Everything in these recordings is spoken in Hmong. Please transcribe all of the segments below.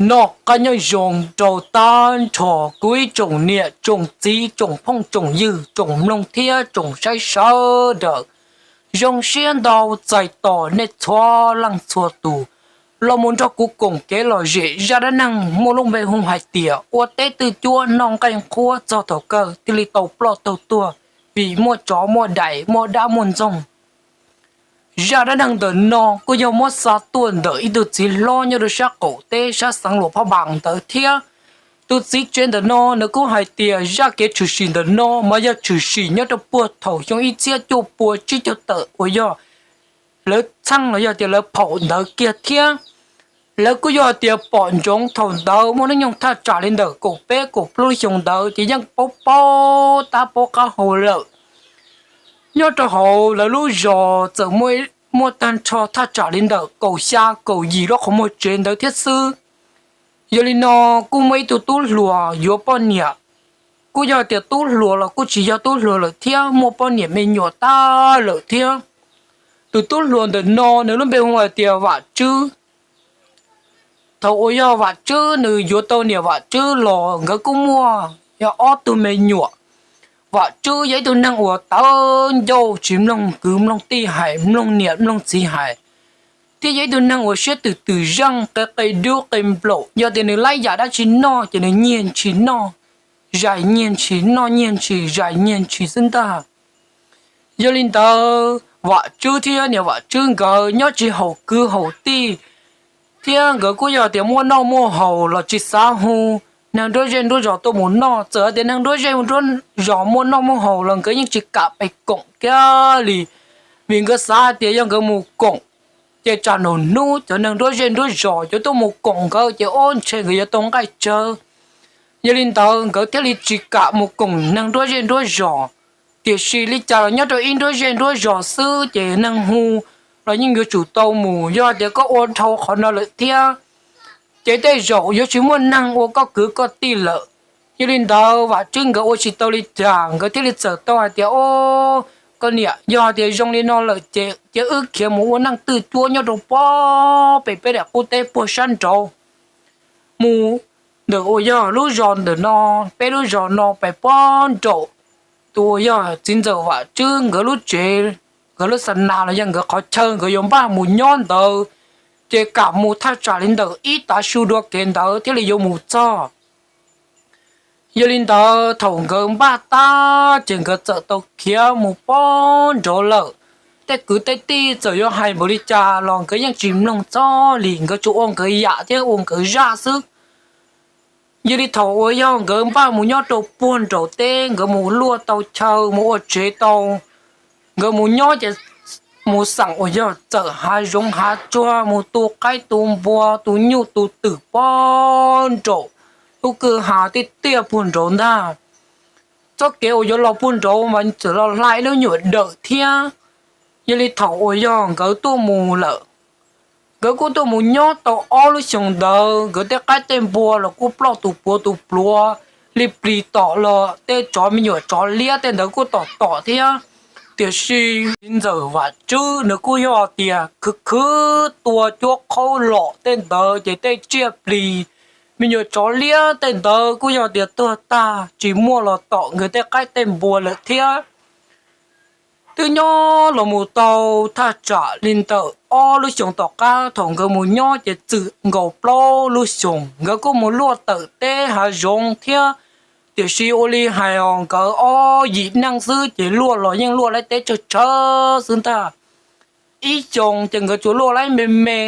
Noj qab nyob zoo rau tag nrho kuv ib tsoom niam tsoom txiv tsoom phooj tsoom ywg tsoom mloog thiab tsoom saib sawv daws. Zoo siab ntau txais tos nej txhua leej txhua tus los mus nrog kuv koom kev lom zem zaj dab neeg muaj lub npe hu hais tias ua teb twj cuab noj nqaij nqhuab txog thaum kawg thiaj li tau ploj tau tuag vim muaj tsov muaj dais muaj dab muaj ntxoog. Zaj dab neeg ntawm no kuj yog muab xa tuaj ntawm ib tug txiv hlob nyob rau sab qaum teb sab xeev Luam Phaj Npas ntawd thiab. Tus txiv tsev ntawm no nws kuj hais tias zaj kev tshwm sim ntawm no mas yog tshwm sim nyob rau puag thaum xyoo ib txhiab cuaj pua tsib caug tawm uas yog lawv txheej los yog tias lawv phaum ntawd kiag thiab. Lawv kuj yog hais tias pom ntsoov thaum ntawd muaj hnub nyoog thaj tsam li ntawm kaum peb kaum plaub xyoo ntawd ces yeej paub paub tab paub qab hau lawm. Nyob rau hauv lawv lub zos txawm muaj tag nrho thaj tsam li ntawm kaum xya kaum yim lub qhov muag tsev ntawd thiab xwb. Yog li no kuj muaj ib tug tub hluas yuav poj niam, kuj yog tias tub hluas los kuj tsis yog tub hluas lawm thiab muaj poj niam me nyuam tag lawm thiab. Tus tub hluas ntawm no nws lub npe hu hais tias Vam Tswb. Thaum uas yog Vam Tswb nws yuav tau niam Vam Tswb los nkawd kuj muaj yog ob tug me nyuam. Vam Tswb yog ib tug neeg uas tawv ncauj tsis mloog kwv mloog tij hais mloog niam mloog txiv hais, thiab yog ib tug neeg uas siab twm twm zeej qe qe dub qe nplaum yog tias nws laib yam dab tsi noj ces nws nyiag ntshis noj, zais nyiag ntshis noj nyiag ntshis zais nyiag ntshis xwb ntag. Yog li ntawd Vam Tswb thiab niam Vam Tswb nkawd nyob tsis haum kwv haum tij, thiab nkawd kuj yog tias muaj noj muaj haus los tsis xav hu neeg nruab zej nruab zos tuaj mus noj. Txawm hais tias neeg nruab zej nruab zos muaj noj muaj haus los nkawd yeej tsis kam pes koom kiag li, vim nkawd xav hais tias yog nkawd mus koom ces tsam num hnub cov neeg nruab zej nruab zos cov tuaj mus koom nkawd ces ob ntshe nkawd yuav tau nqaij tsawv. Yog li ntawd nkawd thiaj li tsis kam mus koom neeg nruab zej nruab zos. Tiam sis li cas los nyob rau ib nruab zej nruab zos xwb ces neeg hu los yeej yuav tsum tau mus, yog hais tias koj ua dhau qhov no lawm thiab ces tej zaum yuav tsis muaj neeg ua koj kwv koj tij lawm. Yog li ntawd Vam Tswb nkawd ua tsis tau li cas nkawd thiaj li txawm tau hais tias, o, koj niam, yog hais tias zoo li no lawm ces cia wb khiav mus ua neej twj cuab nyob rau pog pem peb daim qub teb puag sab nraud mus. Ntawm uas yog lub zos ntawm no, peb lub zos no pem pog nraum tus uas yog txiv ntxawm Vam Tswb nkawd lub tsev, nkawd lub xa nas los yog nkawd qhov chaw nkawd yuav npaj mus nyob ntawd, ces kam mus thaj tsam li ntawm ib tav su dua kev ntawd thiaj li yuav mus txog. Yog li ntawd thaum nkawd npaj tag ces nkawd txawm tau khiav mus pog nraud lawm. Tej kwv tej tij txawm yuav hais npaum li cas los nkawd yeej tsis mloog txog li, nkawd tsuas ua nkawd yam thiab ua nkawd zaj xwb. Yog li thaum uas yog nkawd npaj mus nyob rau puag nraum teb, nkawd mus luaj tau chaw mus ua tsev tau, nkawd mus nyob ces mus xeem uas yog txawm hav zoov hav tsuag mus tu qaib tu npua tu nyuj tu twm pog nraum lub kwj ha tiaj tiaj puag nraud ntag. Txoj kev uas yuav los puag nraud mas txawm los hla ib lub nyuam dawm thiab. Yog li thaum uas yog nkawd tuaj mus lawm, nkawd kuj tuaj mus nyob tau ob lub xyoos ntawd nkawd tej qaib tej npua los kuj ploj tus puav tus pluav li plis tom los tej tsov me nyuam tsov liab tej ntawd kuj tom tom thiab. Tiam sis txiv ntxawm Vam Tswb nws kuj yog tias khwv khwv tua cuab qhaub lom tej ntawd ces tej tsiaj plis me nyuam tsov liab tej ntawd kuj yog tias tuag tag tsis muaj los tom nkawd tej qaib tej npua lawm thiab. Twb nyob los mus tau thaj tsam li ntawm ob lub xyoos tom qab thaum nkawd mus nyob ces txwm nkaus plaub lub xyoos nkawd kuj mus luaj tawm teb hav zoov thiab. Tiam sis ua li hais os nkawd ob yim neej xwb ces luaj los yeej luaj lawv teb tsawg tsawg xwb ntag. Ib xyoos ces nkawd tsuas luaj lawv me me,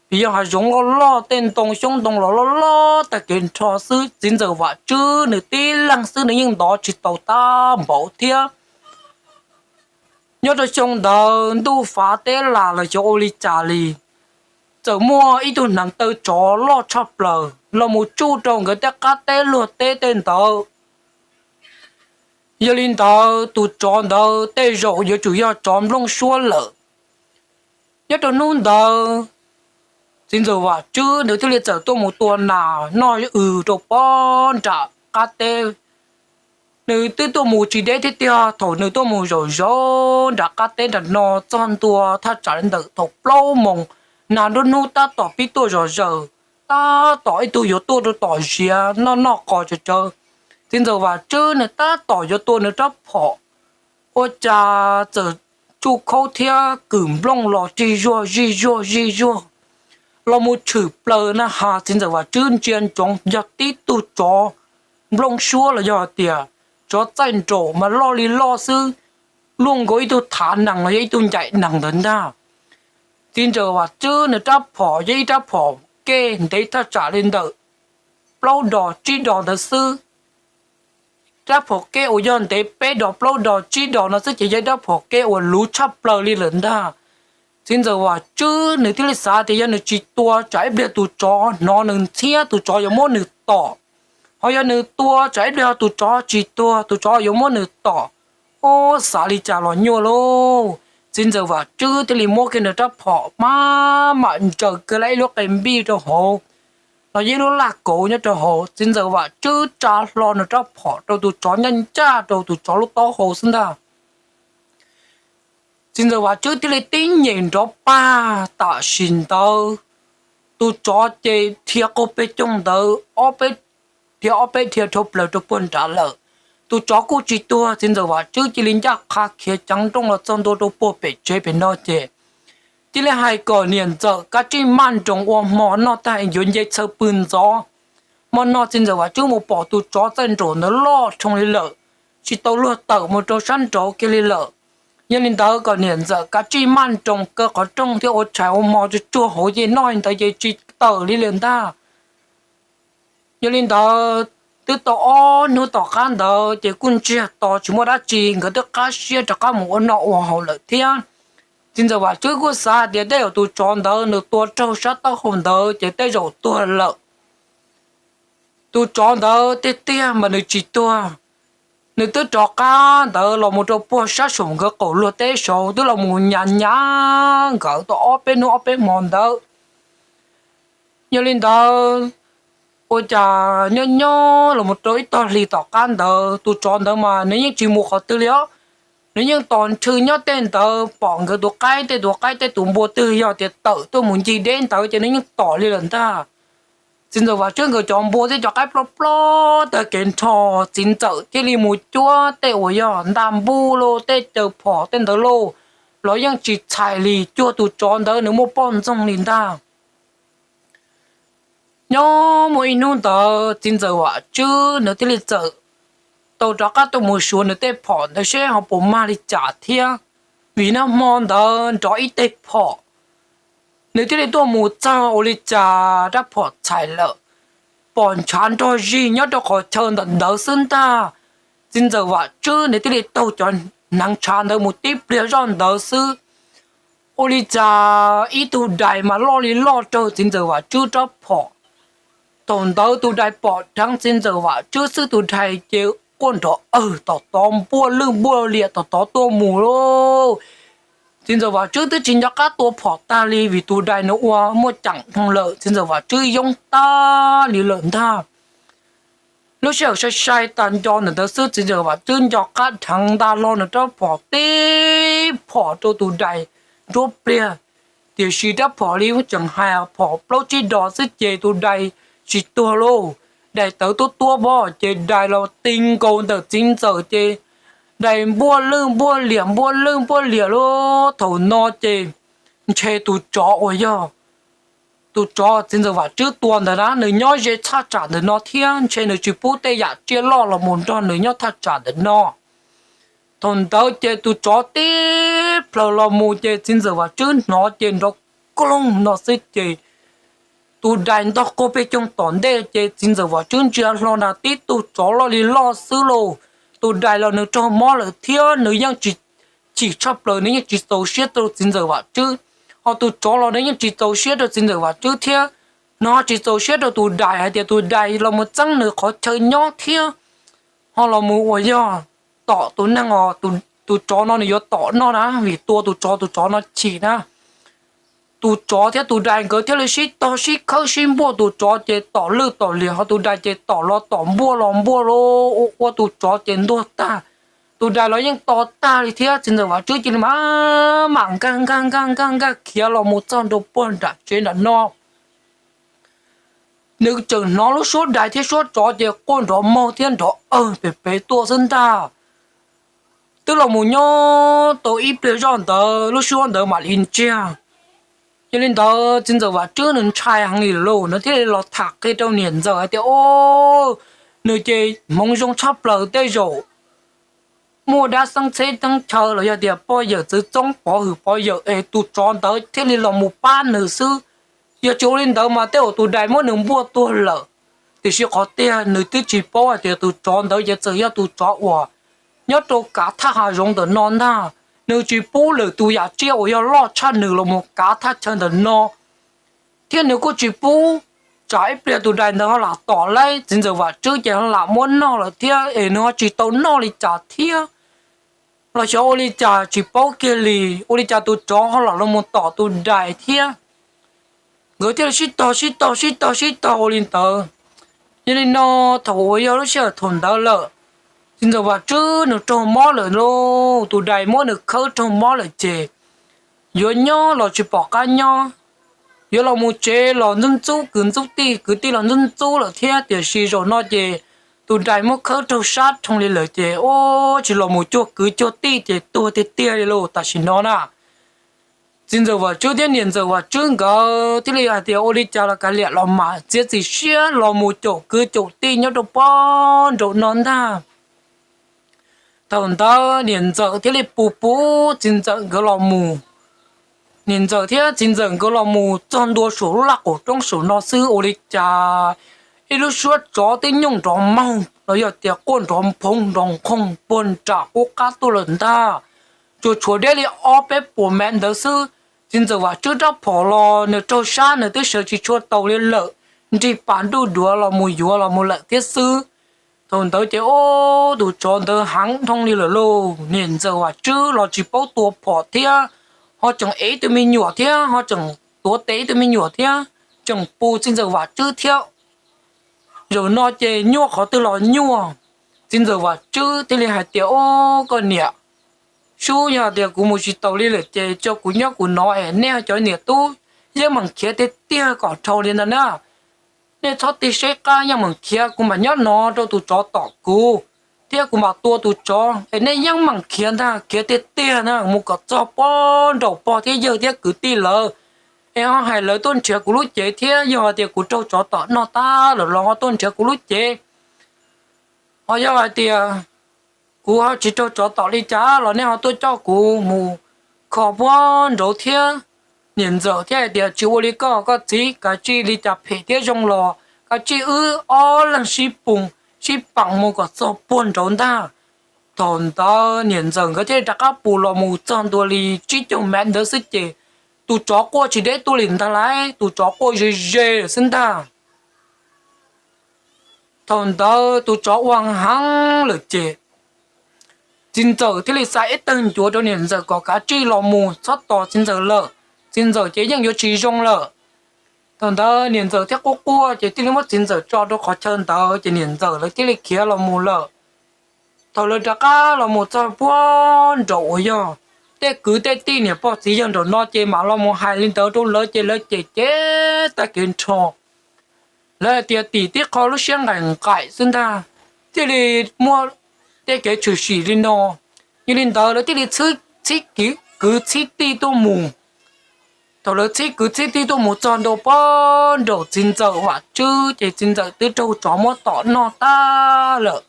vim yog hav zoov loj loj tej ntoo xyoob ntoo los loj loj tag kev nrho xwb, txiv ntxawm Vam Tswb nws tib leeg xwb nws yeej ntov tsis tau tab npaum thiab. Nyob rau xyoo ntawd ntuj fav teb las los xyov ua li cas li, txawm muaj ib tug hneev taw tsov loj tshaj plaws los mus tsuj rau nkawd tej qab teb luag teb tej ntawd. Yog li ntawd tus tsov ntawd tej zaum yuav tsum yog tsov nplooj suab lawm. Nyob rau hnub ntawd, txiv ntxawm Vam Tswb nws thiaj li txawm tuaj mus tua nas noj ws rau pob nram qab teb. Nws twb tuaj mus tsis deb thiab tiag, thaum nws tuaj mus zaum zaum nram qab teb nram no txog ntua thaj tsam li ntawm thaum plaub moos, nas nruab hnub tab tom pib tuaj zom zaws. tab tom ib tug yuav tuaj rau tom ziav noj noj qos tsawv tsawv. Txiv ntxawm Vam Tswb nws tab tom yuav tua nws rab phom, ua cas txawm tsuj khaub thiab kwm nplooj los zij zuag zij zuag zij zuag los mus tshwm plaws na has. Txiv ntxawm Vam Tswb ntsia ntsoov yog tib tug tsov nplooj suab los yog tias tsov txaij nraum mas loj li loj xwb, luaj nkaus ib tug thav nees los yog ib tug ncaim nees ntawd ntag. Txiv ntxawm Vam Tswb nws rab phom yog ib rab phom kej ntev thaj tsam li ntawm plaub dos tsib dos ntawd xwb. Rab phom kej uas yog ntev peb dos plaub dos tsib dos no xwb ces yog ib rab phom kej uas luv tshaj plaws li lawm ntag. Txiv ntxawm Vam Tswb nws thiaj li xav tias yog nws tsis tua tsam ib pliag tus tsov hnov nws ntxhiab tus tsov yuav muab nws tom, ho yog nws tua tsam ib pliag tus tsov tsis tuag tus tsov yuav muab nws tom. Ub, xav li cas los nyuaj lauj. Txiv ntxawm Vam Tswb thiaj li muab kiag nws rab phom maj mam ntsaws kiag lawm ib lub qe npij rau hauv, los yog ib lub laj kauv nyob rau hauv. Txiv ntxawm Vam Tswb tsa hlo nws rab phom rau tus tsov ncaj ncaj rau tus tsov lub taub hau xwb ntag. Txiv ntxawm Vam Tswb thiaj li tib nyem nrov pag tam sim ntawd, tus tsov ces dhia qaug peg coog ntawd ob peb dhia ob peb dhia dhau plaws rau puag nrad lawm. Tus tsov kuj tsis tuag, txiv ntxawm Vam Tswb cia li ncaj qha khiav ceev nrooj los txog ntua rau puag pem tsev pem no ces cia li hais kom niam ntxawm Kav Tsij Maj Nroos ua hmo noj tag yuav nce txhawv pw ntxov. Hmo no txiv ntxawm Vam Tswb mus pom tus tsov txaij nraum ntawd loj dhau li lawm, tsis tau luag tawm mus rau sab nraud kiag li lawm. Yog li ntawd kom niam ntxawm Kav Tsij Maj Nroos kaw qhov rooj thiab ua tshais ua hmo tsuag tsuag hauv ces noj li ntawd ces tsis tawm li lawm ntag. Yog li ntawd, twb tau ob hnub tom qab ntawd ces kuj ntsiag to tsis muaj dab tsi, nkawd twb qab siab rov qab mus ua noj ua haus lawm thiab. Txiv ntxawm Vam Tswb kuj xav hais tias tej zaum tus tsov ntawd nws tua raug sab taub hau ntawd ces tej zaum tuag lawm. Tus tsov ntawd tiag tiag mas nws tsis tuag, nws twb rov qab ntawd los mus rau puag sab saum nkawd qaum luag teb saud twb los mus nyav nyav nkawd tau ob peb hnub ob peb hmo ntawd. Yog li ntawd, ua cas nyob nyob los mus rau ib tog hlis tom qab ntawd tus tsov ntawd mas nws yeej tsis mus qhov twg li os. Nws yeej tos nrhw nyob tej ntawd, pom nkawd tus qaib tej tus qaib tej tus npua twg yog tias tawm tuaj mus ncig deb ntawd ces nws yeej tom li lawm ntag. Txiv ntxawm Vam Tswb nkawd cov npua thiab cov qaib ploj ploj tag kev nrho, txiv ntxawm thiaj li mus cuab tej uas yog ntaj npuj lauj, tej caws phom tej ntawd lauj, los yeej tsis txhais li, cuag tus tsov ntawd nws muaj poj ntxoog li ntag. Nyob muaj ib hnub ntawd txiv ntxawm Vam Tswb nws thiaj li txawm tau rov qab tuaj mus suav nws tej phom ntawd seb ho puas mag li cas thiab, vim nag hmo ntawd nrov ib teg phom. Nws thiaj li tuaj mus txog ua li cas rab phom txhais lawm, pom ntshav nrog zig nyob rau qhov chaw ntawm ntawd xwb ntag. Txiv ntxawm Vam Tswb nws thiaj li taug cov hneev ntshav ntawd mus tib pliag zoj ntawd xwb, ua li cas ib tug dais mas loj li loj raug txiv ntxawm Vam Tswb rab phom. Thaum ntawd tus dais pom dheev txiv ntxawm Vam Tswb xwb tus dais ces quaj nrov awg tom tod npuaj lwj npuaj liam tom tod tuaj mus lauj. Txiv ntxawm Vam Tswb twb tsis nco qab tua phom tag li vim tus dais nws ua muaj ceem dhau lawm, txiv ntxawm Vam Tswb yoob tag li lawm ntag. Lub sij hawm sai sai tas nco ntawm ntawd xwb txiv ntxawm Vam Tswb nco qab dheev nta hlo nws rab phom tib phom rau tus dais nruab pliag. Tiam sis rab phom li tseem hais phom plaub tsib dos xwb ces tus dais tsis tuag lauj. Dais tawv tuab tuab pom ces dais los ti nkaus ntawm txiv ntxawm ces dais npuaj lwj npuaj liam npuaj lwj npuaj liam lauj. Thaum no ces ntshe tus tsov uas yog tus tsov txiv ntxawm Vam Tswb tua ntawd na nws nyob ze thaj tsam ntawm no thiab ntshe nws tsis pub tej yam tsiaj loj los mus nrog nws nyob thaj tsam ntawm no. Thaum ntawd ces tus tsov tib plaws los mus ces txiv ntxawm Vam Tswb hnov ces nrov kloog no xwb ces tus dais ntog quag peg coog tom ntej ces txiv ntxawm Vam Tswb ntsia hlo na tib tug tsov loj li loj xwb lauj. Tus dais los nws raug mob lawm thiab nws yeej tsis chim tshaj plaws, nws yeej tsis txaus siab rau txiv ntxawm Vam Tswb. Ho tus tsov los nws yeej tsis txaus siab rau txiv ntxawm Vam Tswb thiab, nws ho tsis txaus siab rau tus dais hais tias tus dais los mus txeeb nws qhov chaw nyob thiab ho los mus uas yog tom tus neeg os. Tus tsov no nws yuav tom noj na vim tua tus tsov tus tsov no chim na. Tus tsov thiab tus dais nkawd thiaj li sib tog sib khawb sib npuaj, tus tsov ces tom lwj tom liam ho tus dais ces tom los tom npuaj los npuaj lauj, ua tus tsov ces ntuag tag. Tus dais los yeej to tag li thiab txiv ntxawm Vam Tswb cia li mam mam nkag nkag nkag nkag nkag khiav los mus txog nrau puag nram tsev nram no. nws tseem hnov lub suab dais thiab suab tsov ces quaj nrov maug thiab nrov awg pem pem tuaj xwb ntag. Twb los mus nyob tau ib pliag zoj ntawd lub suab ntawd mam li ntsiag. Yog li ntawd txiv ntxawm Vam Tswb nws ntshai heev li lauj, nws thiaj li los tham qhia rau niam ntxawm hais tias, o, nws ces hmoov zoo tshaj plaws, tej zaum muaj dab xeeb txheeb teb chaw los yog tias pog yawm txwv txoob pov hwm pov yawm es tus tsov ntawd thiaj li los mus pab nws xwb. Yog tsis ua li ntawd mas tej zaum tus dais muab nws npuaj tuag lawm. Tiam sis qhov tiag nws twb tsis paub hais tias tus tsov ntawd ces txawm yog tus tsov uas nyob rau kav thaj hav zoov ntawm no ntag. Nws tsis pub lwm tus yam tsiaj uas yog loj tshaj nws los mus kav thaj chaw ntawm no, thiab nws kuj tsis pub tsam ib pliag tus dais ntawd ho lam tom lawm txiv ntxawm Vam Tswb ces ho lam muab noj lawm thiab es nws ho tsis tau noj li cas thiab. Los xyov ua li cas tsis paub kiag li, ua li cas tus tsov ho lam los mus tom tus dais thiab. Nkawd thiaj li sib tog sib tog sib tog sib tog ua li ntawd. Yog li no, thaum uas yog lub sij hawm thaum ntawd lawm, txiv ntxawm Vam Tswb nws raug mob lawm lauj, tus dais muab nws khawb raug mob lawm ces yuav nyob los tsis pom qab nyob, yuav los mus tsev los ntxub ntxub kwv ntxub tij, kwv tij los ntxub ntxub lawm thiab. Tiam sis zaum no ces tus dais muab khawb raug sab dhau li lawm ces ua tsis los mus cuag kwv cuag tij ces tuag tiag tiag li lauj. Tam sim no na, txiv ntxawm Vam Tswb thiab niam ntxawm Vam Tswb nkawd thiaj li hais tias ua li cas los kav liam los mas txiav txim siab los mus caum kwv caum tij nyob rau pob nraum no ntag. Thaum ntawd niam ntxawm thiaj li pus pus txiv ntxawm nkawd los mus. Niam ntxawm thiab txiv ntxawm nkawd los mus txog ntua saum lub laj qaum roob saum no xwb ua li cas ib lub suab tsov twb nyooj nrov moog los yog tias quaj nrov nphoov nrov nqhoog puag nram qub qab tuaj lawm ntag. Tsuas tshuav deb li ob peb puas mev ntawd xwb. Txiv ntxawm Vam Tswb rab phom los nws raug sab nws twb sawv tsis tshua taus li lawm, nrig pas nruj duav los mus yuav los mus lawm thiab xwb. Thaum ntawd ces ub, tus tsov ntawd heev dhau li lawm lauj. Niam ntxawm Vam Tswb los tsis paub tua phom thiab, ho tseem ev ib tug me nyuam thiab, ho tseem tuav tes ib tug me nyuam thiab, tseem pus txiv ntxawm Vam Tswb thiab. Zaum no ces nyuaj qhov twg los nyuaj. Txiv ntxawm Vam Tswb thiaj li hais tias, Ub, koj niam, sub, yog tias kuv mus tsis taus li lawm ces tso kuv nyob kuv no es nej cov niam tub yeej meem khiav tiag tiag kom dhau li ntag na. Nej txhob tig saib qab, yeej meem khiav, kuv mam nyob no rau tus tsov tom kuv, thiab kuv mam tua tus tsov es nej yeej meem khiav ntag, khiav tiag tiag na, mus kom txog pob nraum pog thiab yawg thiab kwv tij lawv, es ho hais lawv tuaj nrhiav kuv lub cev thiab. Yog hais tias kuv raug tsov tom noj tag lawm los ho tuaj nrhiav kuv lub cev. Ho yog hais tias kuv ho tsis raug tsov tom li cas los nej ho tuaj coj kuv mus kho puag nraud thiab. Niam ntxawm thiaj hais tias, Tsis ua li koj, koj txiv, kav tsij li cas phem thiab zoo los kav tsij wb ob leeg sib pus sib pam mus kom txog puag nraud ntag. Thaum ntawd niam ntxawm nkawd thiaj li rov qab pus los mus txog ntua li tsib caug mev ntawd xwb ces tus tsov quaj tsis deb tuaj li ntag lauj, tus tsov quaj ze ze lawm xwb ntag. Thaum ntawd tus tsov ua heev lawm ces txiv ntxawm thiaj li xa ib tawg ncuav rau niam ntxawm kom kav tsij los mus txhob tos txiv ntxawm lawm, txiv ntxawm ces yeej yuav tsis zoo lawm. Thaum ntawd niam ntxawm thiaj quaj quaj ces thiaj li muab txiv ntxawm tso rau qhov chaw ntawd ces niam ntxawm lawv thiaj li khiav los mus lawm. Thaum lawv rov qab los mus txog puag nraum uas yog tej kwv tej tij niam pog txiv yawg nraum no ces mam los mus hais li ntawd rau lawv ces lawv cem cem tag kev nrho. Lawv hais tias tim tib qho lub siab nqaim nqaim xwb ntag, thiaj li muaj tej kev tshwm sim li no. Yog li ntawd lawv thiaj li txhib kwv txhib tij tuaj mus. Thaum lawv txhib kwv txhib tij tuaj mus txog ntua puag nraum txiv ntxawm Vam Tswb ces txiv ntxawm twb raug tsov muab tom noj tag lawm.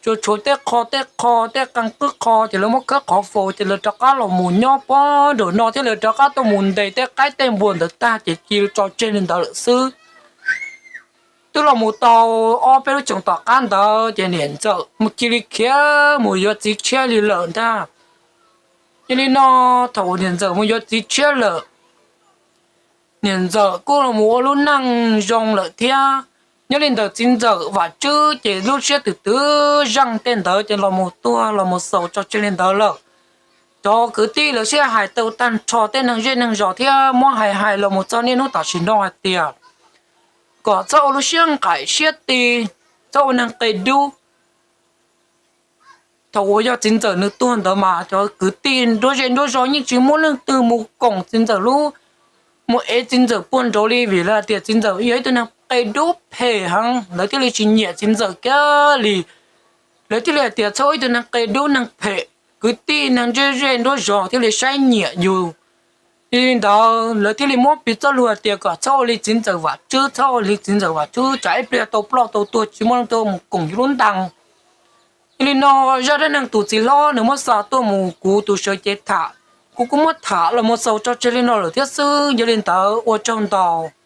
Tsuas tshuav tej qho tej qho tej qee qwb qho ces lawv muab khawb qhov faus ces lawv rov qab los mus nyob puag nraum no thiab lawv rov qab tuaj mus ntes tej qaib tej npua ntawd tag ces cia li tso tseg li ntawd lawm xwb. Twb los mus tau ob peb lub xyoos tom qab ntawd ces niam ntxawm mus cia li khiav mus yuav txiv tshiab li lawm ntag. Yog li no, thaum uas niam ntxawm mus yuav txiv tshiab lawm, niam ntxawm kuj los mus ua lub neej zoo lawm thiab. Nyob li ntawm txiv ntxawm Vam Tswb ces lub siab twm twm zeej tej ntawd ces los mus tuag los mus xaus tso tseg li ntawd lawm. Cov kwv tij lawv sib hais tau tag nrho tej neeg zej neeg zos thiab muab hais hais los mus txog niaj hnub tam sim no hais tias kom txhob ua lub siab nqaim siab ti, txhob ua neeg qia dub. Thaum uas yog txiv ntxawm nws tuag ntawd mas cov kwv tij nruab zej nruab zos yeej tsis muaj leej twg mus koom txiv ntxawm lub, mus ev txiv ntxawm puag nraud li vim lawv hais tias txiv ntxawm yog ib tug neeg qe dub phem heev, lawv thiaj li tsis nyiam txiv ntxawm kiag li. Lawv thiaj li hais tias txhob ua ib tug neeg qe dub neeg phem, kwv tij neeg ntsej zej nruab zog thiaj li saib nyiam yus. Yog li ntawd lawv thiaj li muab piv txoj lus hais tias kom txhob ua li txiv ntxawm Vam Tswb, txhob ua li txiv ntxawm Vam Tswb, tsam ib pliag tau ploj tau tuag tsis muaj leej twg mus koom yus lub ntees. Yog li no, zaj dab neeg tus txiv hlob nws muab xa tuaj mus kuv tus sawv cev tham, kuv kuj muab tham los mus xaus tso tseg li no lawm thiab xwb. Yog li ntawd ua tsaug ntau.